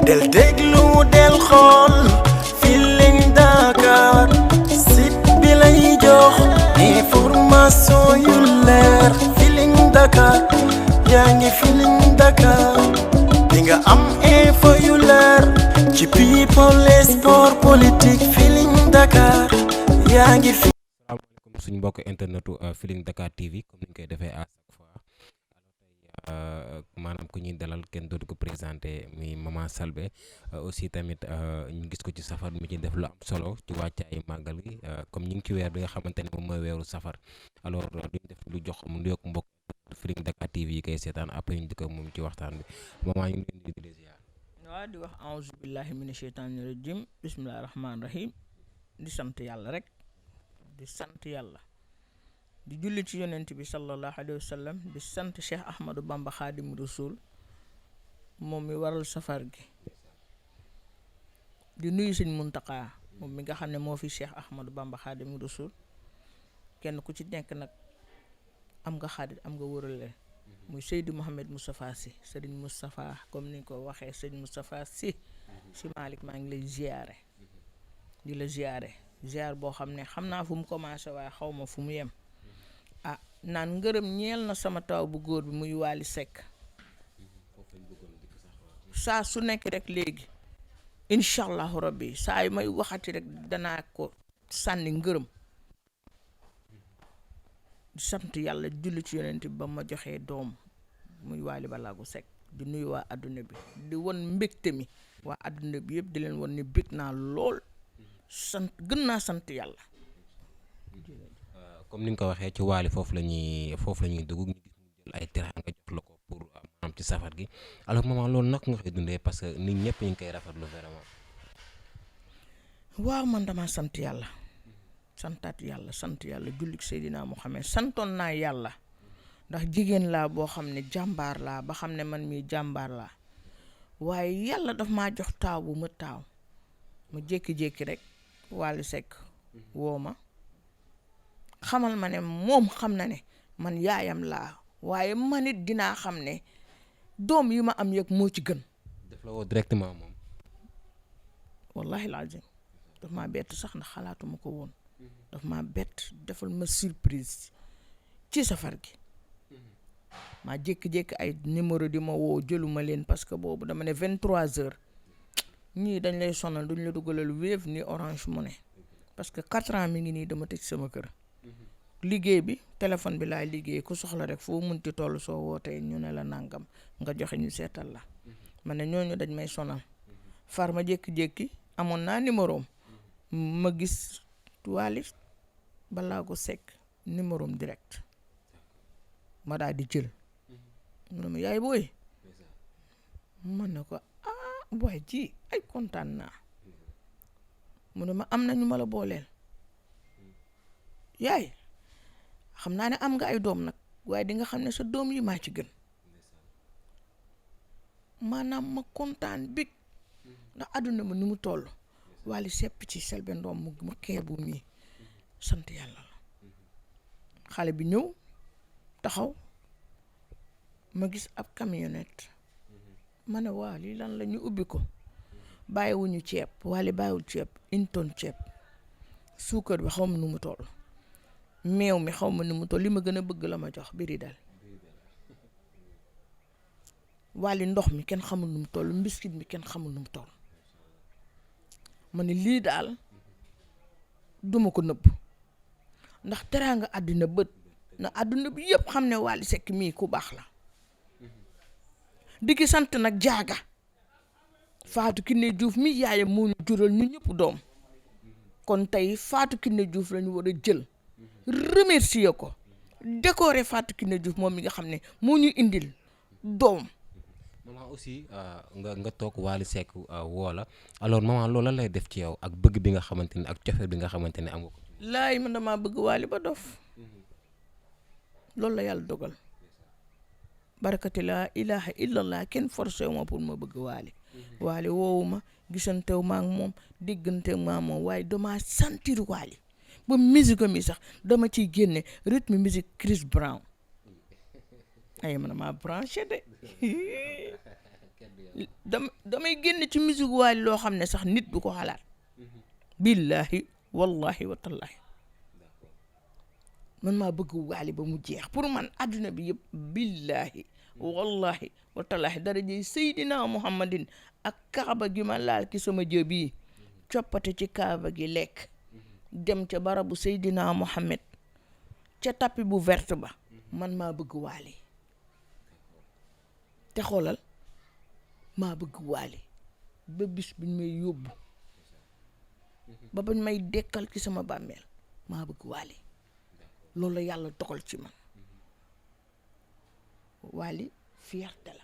del déglu del xool Feeling Dakar site bi lay jox information yu leer Feeling Dakar yaa ngi Feeling Dakar di nga am info yu leer ci people et sport politique Feeling Dakar yaa ngi fi. Asalaamaaleykum suñu mbokk internetu Feeling Dakar TV comme ni ñu koy defee à chaque fois maanaam ku ñuy dalal kenn dootu ko présenté muy Mama Selbé aussi tamit ñu gis ko ci safar mi ci def lu am solo ci wàccaayu màggal gi comme ñu ngi ci weer bi nga xamante ne moom mooy weeru safar alors duñ def lu jox mu nuyoog mbokk Feeling Dakar TV yi koy seetaan après ñu dëkk moom ci waxtaan bi Mama ñu ngi leen di ziar. waaw di wax auzu billahi mina sheytaani rajim bismillahi rahmaani rahim di sant yàlla rek di sant yàlla di julli ci yonent bi sallallahu alayhi wa sallam di sant Cheikh Ahmadou Bamba Khadim Rasoul moom mi waral safar gi di nuyu sëñ Muntaqa moom mi nga xam ne moo fi Cheikh Ahmadou Bamba Khadim Rasoul kenn ku ci nekk nag am nga xaarit am nga wërale muy Seydi Mouhamed Moustapha Sy Serigne Moustapha comme ni ko waxee sëñ Moustapha Sy si Malick maa ngi lay ziare di la ziar boo xam ne xam naa fu mu commencé waaye xaw ma fu mu yem naan ngërëm ñeel na sama taw bu góor bi muy Wally Seck saa su nekk rek léegi incha allahu rabbi saa yu may waxati rek danaa ko sànni ngërëm di sant yàlla julli ci yonent bi ba ma joxee doom muy Wally Ballago Seck di nuyu waa adduna bi di won mbégte mi waa adduna bi yëpp di leen won ni bég naa lool gën naa sant yàlla. comme ni nga ko waxee ci Wally foofu la ñuy dugg ñu gis mu jël ay teraanga jox la ko pour maanaam ci safar gi alors maman loolu nag nga koy dundee parce que nit ñëpp ñu ngi koy rafetlu vraiment. waaw man dama sant yàlla sant yàlla jullit Seydina Muhammad santoon naa yàlla ndax jigéen laa boo xam ne jàmbaar laa ba xam ne man mii jàmbaar laa waaye yàlla daf maa jox taaw bu ma taaw ma jékki-jékki rek Wally Seck woo ma xamal ma ne moom xam na ne man yaayam laa waaye man it dinaa xam ne doom yi ma am yëg moo ci gën. daf la woo directement moom. wallahi lazim daf maa bett sax ndax xalaatuma ko woon daf maa bett defal ma surprise ci safar gi maa jékki-jékki ay numéro di ma woo jëluma leen parce que boobu dama ne 23h ñii dañ lay sonal duñ la dugalal Wave ni Orange Money parce que 4 ans mi ngi nii dama tëj sama kër. liggéey bi téléphone bi laay liggéey ku soxla rek foo munti toll soo wootee ñu ne la nangam nga joxe ñu seetal la ma ne ñooñu dañ may sonal far ma jékki-jékki amoon naa numéro ma gis Wally Ballago Seck numéro direct ma daal di jël mu ne ma yaay booy ma ne ko booy ji ay kontaan naa mu ne ma am na ñu ma la booleel yaay xam naa ne am nga ay doom nag waaye di nga xam ne sa doom yi maa ci gën maanaam ma kontaan bég ndax àdduna ma ni mu toll Wally sepp ci Selbé Ndom ma xeebu mii sant yàlla la xale bi ñëw taxaw ma gis ab camionnette ma ne waa lii lan la ñu ubbi ko bàyyiwuñu ceeb Wally bàyyiwul ceeb 1 tonne ceeb suukar bi xaw ma nu mu toll meew mi xaw ma nu mu toll li ma gën a bëgg la ma jox biri dal Wally ndox mi kenn xamul nu mu toll mbiskit mi kenn xamul nu mu toll ma ne lii daal duma ko nëbb ndax teraanga àddina bët na àdduna bi yëpp xam ne Wally Seck mii ku baax la di ki sant nag jaaga Fatou Kiné Diouf mi yaayam moo ñu jural ñu ñëpp doom kon tey Fatou Kiné Diouf lañu war a jël remercier ko décorer Fatou Kiné Diouf moom mi nga xam ne moo ñu indil doom. maman aussi nga toog Wally Seck woo la alors maman loolu la lay def ci yow ak bëgg bi nga xamante ne ak cofeel bi nga xamante ne am nga ko. laay man damaa bëgg Wally ba dof loolu la yàlla dogal barakati laa ilaha illallah kenn forcé wu ma pour ma bëgg Wally Wally woowu ma gisantew ma ak moom diggantew ma moom waaye dama sentir Wally ba musique mi sax dama ciy génne rythme musique Chris Brown ay man maa branché de damay génn ci musique Wally loo xam ne sax nit du ko xalaat billahi wallahi wa tallahi man maa bëgg Wally ba mu jeex pour man adduna bi yëpp billahi wallahi wa tallahi darajey Seydina Muhammadin ak kaaba gi ma laal ki sama jë bii coppate ci kaaba gi lekk dem ca barabu Seydina Muhammad ca tapis bu verte ba man maa bëgg Wally te xoolal maa bëgg Wally ba bis biñ may yóbbu ba bañ may dekkal ci sama bàmmeel maa bëgg Wally loolu la yàlla dogal ci man Wally fierté la.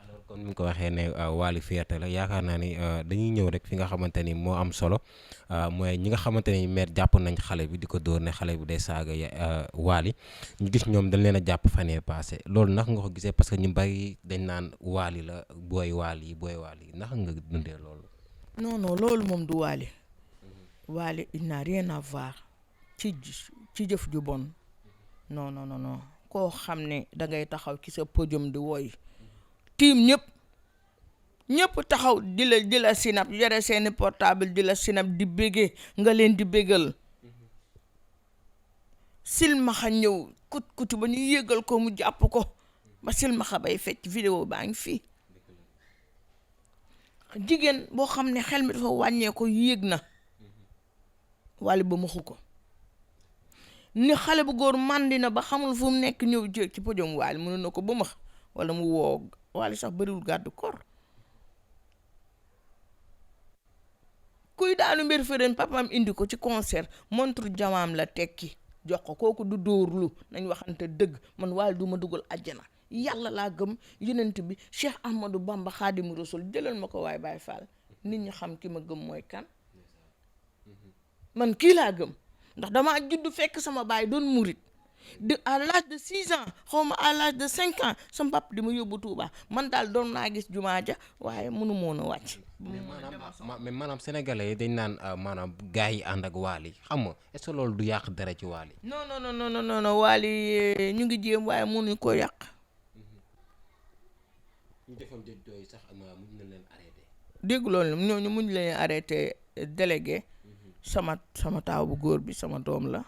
alors kon ni nga ko waxee ne Wally fierté la yaakaar naa ni dañuy ñëw rek fi nga xamante ni moo am solo mooy ñi nga xamante ni maire jàpp nañ xale bi di ko dóor ne xale bi day saaga Wally ñu gis ñoom dañ leen a jàpp fan yii passé loolu naka nga ko gisee parce que ñu bari dañ naan Wally la booy Wally naka nga dundee loolu. non loolu moom du Wally. Wally il n'a rien à voir ci jëf ju bon non koo xam ne dangay taxaw ci sa podium di woy tiim ñëpp taxaw di la sinap yore seeni portable di la sinap di béggee nga leen di béggal silmaxa ñëw kuti ba ñu yégal ko mu jàpp ko ba silmaxa bay fecc vidéo baa ngi fii jigéen boo xam ne xel mi dafa wàññee ko yéeg na Wally ba maxu ko ni xale bu góor màndi na ba xamul fu mu nekk ñëw jéeg ci podium Wally mënu na ko ba max wala mu woo Wally sax bariwul gàddu kor kuy daanu mbir fërën papam indi ko ci concert montre jamaam la tekki jox ko kooku du dóorlu nañ waxante dëgg man Wally du ma dugal àjjana yàlla laa gëm yonent bi Cheikh Ahmadou Bamba Xaadimu Rasul jëlal ma ko waaye Baay Faal nit ñi xam ki ma gëm mooy kan man kii laa gëm ndax damaa judd fekk sama baay doon murit à l'âge de 6 ans xaw ma à l'âge de 5 ans sama pap di ma yóbbu Tuuba man daal doon naa gis jumaa ja waaye mënu moon a wàcc. mais maanaam sénégalais yi dañ naan maanaam gars yi ànd ak Wally xam nga est-ce que loolu du yàq dara ci Wally. non Wally ñu ngi jéem waaye mënuñ ko yàq. ñu defoon jooy sax mun na leen arrêté. dégg loolu ñooñu muñ leen arrêté délégué. sama taaw bu góor bi sama doom la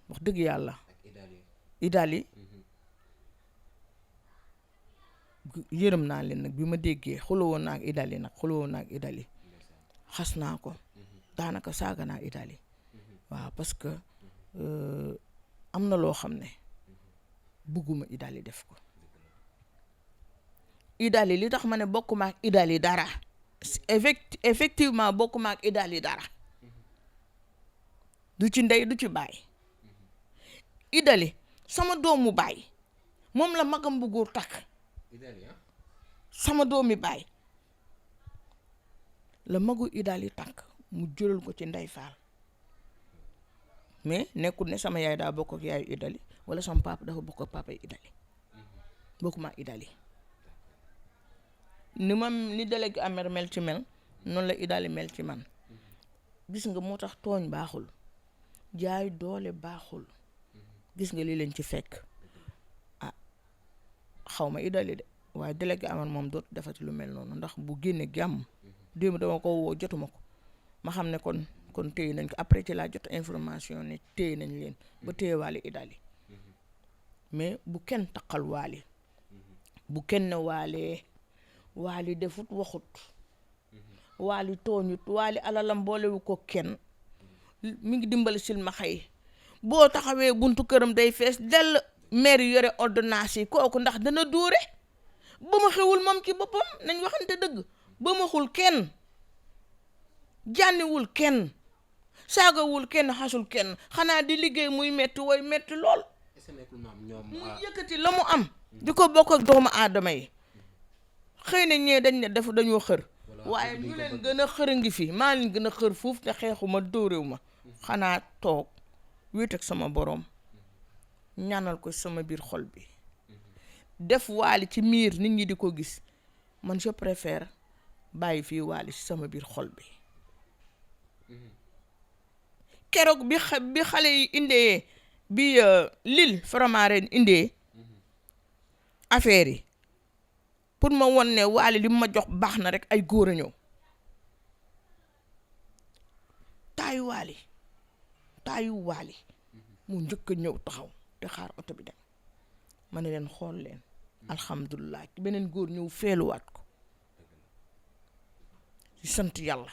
wax dëgg yàlla Idali yërëm naa leen nag bi ma déggee xulowoon naa ak Idali xas naa ko daanaka saaga naa Idali waaw parce que am na loo xam ne bugguma Idali def ko Idali li tax ma ne bokkuma ak Idali dara effectivement bokkuma ak Idali dara du ci ndey du ci baay Idali sama doomu baay moom la magam bu góor takk sama doomi baay la magu Idali takk mu jëlal ko ci Ndey Faal mais nekkul ne sama yaay daa bokk ak yaayu Idali wala sama papa dafa bokk ak papa Idali bokkuma Idali ni délégué amer mel ci mel noonu la Idali mel ci man gis nga moo tax tooñ baaxul jaay doole baaxul gis nga lii leen ci fekk xaw ma Idali de waaye délégué aman moom dootu defati lu mel noonu ndax bu génne jàmm démb dama ko woo jotuma ko ma xam ne kon téye nañ ko après ci laa jot information ne téye nañ leen ba téye Wally Idali mais bu kenn taqal Wally bu kenn ne Wally defut waxut Wally tooñut Wally alalam boolewu ko kenn mi ngi dimbali silmaxa yi boo taxawee buntu këram day fees dell maire yore ordonnance yi kooku ndax dana dóore ba ma xewul moom ci boppam nañ waxante dëgg ba ma xul kenn jànniwul kenn saagawul kenn xasul kenn xanaa di liggéey muy metti woy metti lool mu yëkkati la mu am di ko bokk ak doomu aadama yi xëy na ñee dañ ne dañoo xër waaye ñu leen gën a xër a ngi fi maa leen gën a xër fuuf te xeexuma dóorew ma xanaa toog wéet ak sama borom ñaanal ko sama biir xol bi def Wally ci miir nit ñi di ko gis man je préfère bàyyi fii Wally ci sama biir xol bi keroog bi xale yi indee Lille Faramareen indee affaire yi pour ma won ne Wally li mu ma jox baax na rek ay góor a ñëw taayu Wally mu njëkk a ñëw taxaw te xaar oto bi dem ma ne leen xool leen alhamdulilah beneen góor ñëw feeluwaat ko di sant yàlla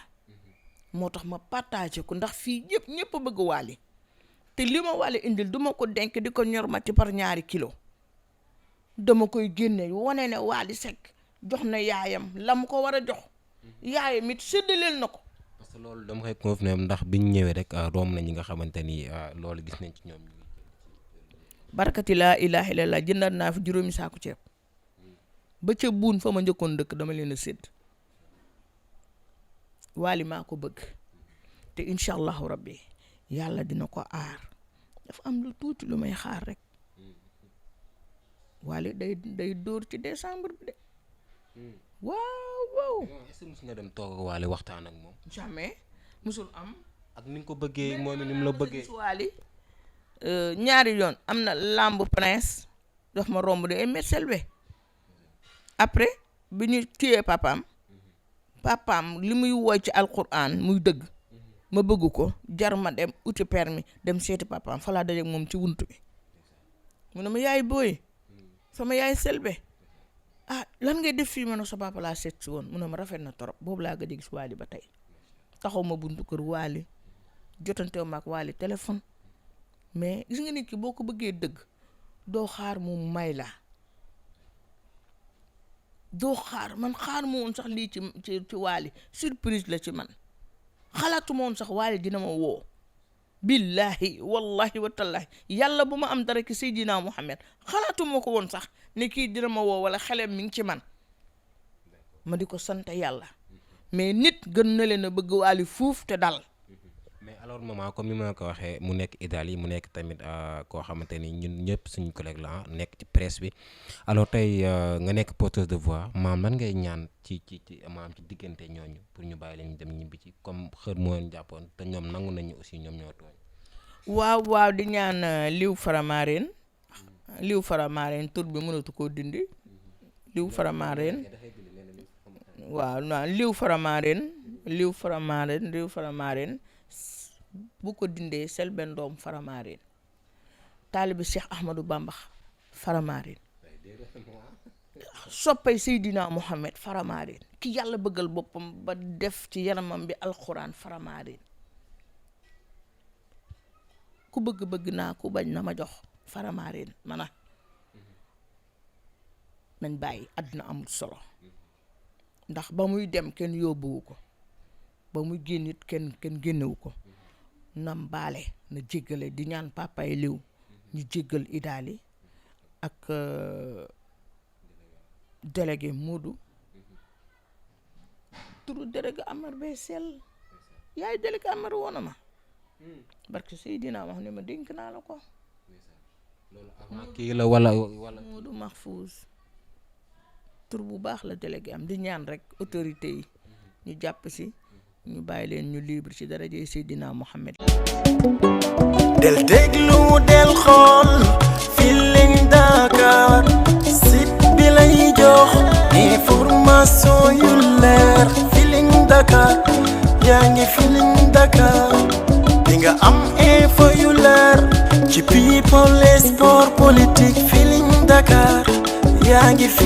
moo tax ma partagé ko ndax fii ñëpp a bëgg Wally te li ma Wally indil duma ko denk di ko ñormati par ñaari kilo dama koy génne wane ne Wally Seck jox na yaayam la mu ko war a jox yaayam it séddaleel na ko. parce que loolu dama koy confirmer ndax biñ ñëwee rek romb na ñi nga xamante ni loolu gis nañ ci ñoom. barkati laa ilaaha illallaah jëndaat naa fi juróomi saaku ceeb ba ca buun fa ma njëkkoon dëkk dama leen a sédd Wally maa ko bëgg te incha allahu rabbi yàlla dina ko aar dafa am lu tuuti lu may xaar rek Wally day dóor ci décembre bi de waaw. est-ce que mos nga dem toog ak Wally waxtaan ak moom. jamais musul am. ak ni nga ko bëggee moom ni mu la bëggee. Wally ñaari yoon am na lamb prince daf ma romb de Emet Selbe après bi ñu tuyee papaam li muy woy ci alquran muy dëgg ma bëgg ko jar ma dem uti permis dem seeti papaam fa laa dajeek moom ci wuntu bi mu ne ma yaay booy sama yaay Selbe lan ngay def fii ma ne sa papa laa seet si woon mu ne ma rafet na torop boobu laa gëj a gis Wally ba tey taxaw ma buntu kër Wally jotanteew ma ak Wally téléphone mais gis nga nit ki boo ko bëggee dëgg doo xaar mu may la doo xaar man xaar ma woon sax lii ci Wally surprise la ci man xalaatu ma woon sax Wally dina ma woo billahi wallahi wa tallahi yàlla bu ma am dara ki Seydina Muhammad xalaatu ma ko woon sax ne kii dina ma woo wala xelem mi ngi ci man ma di ko sant yàlla mais nit gën na leen a bëgg Wally fuuf te dal. mais alors maman comme ni ma ko waxee mu nekk Idali mu nekk tamit koo xamante ni ñun ñëpp suñu collègue la nekk ci presse bi alors tey nga nekk porteuse de voix maam lan ngay ñaan ci maam ci diggante ñooñu pour ñu bàyyi leen dem ñibbi ci comme xër moo leen jàppoon te ñoom nangu nañu aussi ñoom ñoo tooñ. waaw di ñaan liw Faramareen tur bi mënatu koo dindi liw Faramareen waaw liw Faramareen bu ko dindee Selbé Ndom Faramareen taalibi Cheikh Ahmadou Bamba Faramareen soppay Seydina Mohamed Faramareen ki yàlla bëggal boppam ba def ci yaramam bi alxuraan Faramareen ku bëgg naa ku bañ na ma jox Faramareen mana nañ bàyyi àdduna amul solo ndax ba muy dem kenn yóbbuwu ko ba muy génn it kenn génnewu ko nam baale na jéggale di ñaan papay liw ñu jéggal Idali ak délégué Moodu turu délégué Amar bay sell yaay délégué Amar woona ma barke Seydina wax ne ma dénk naa la ko loolu avant kii la wala Moodu Mahfouz tur bu baax la délégué am di ñaan rek autorité yi ñu jàpp si ñu bàyyi leen ñu libre ci daraje Seydina Mohamed. del déglu del xool Feeling Dakar site bi lay jox information yu leer Feeling Dakar yaa ngi Feeling Dakar di nga am info yu leer ci people et sport politique Feeling Dakar yaa ngi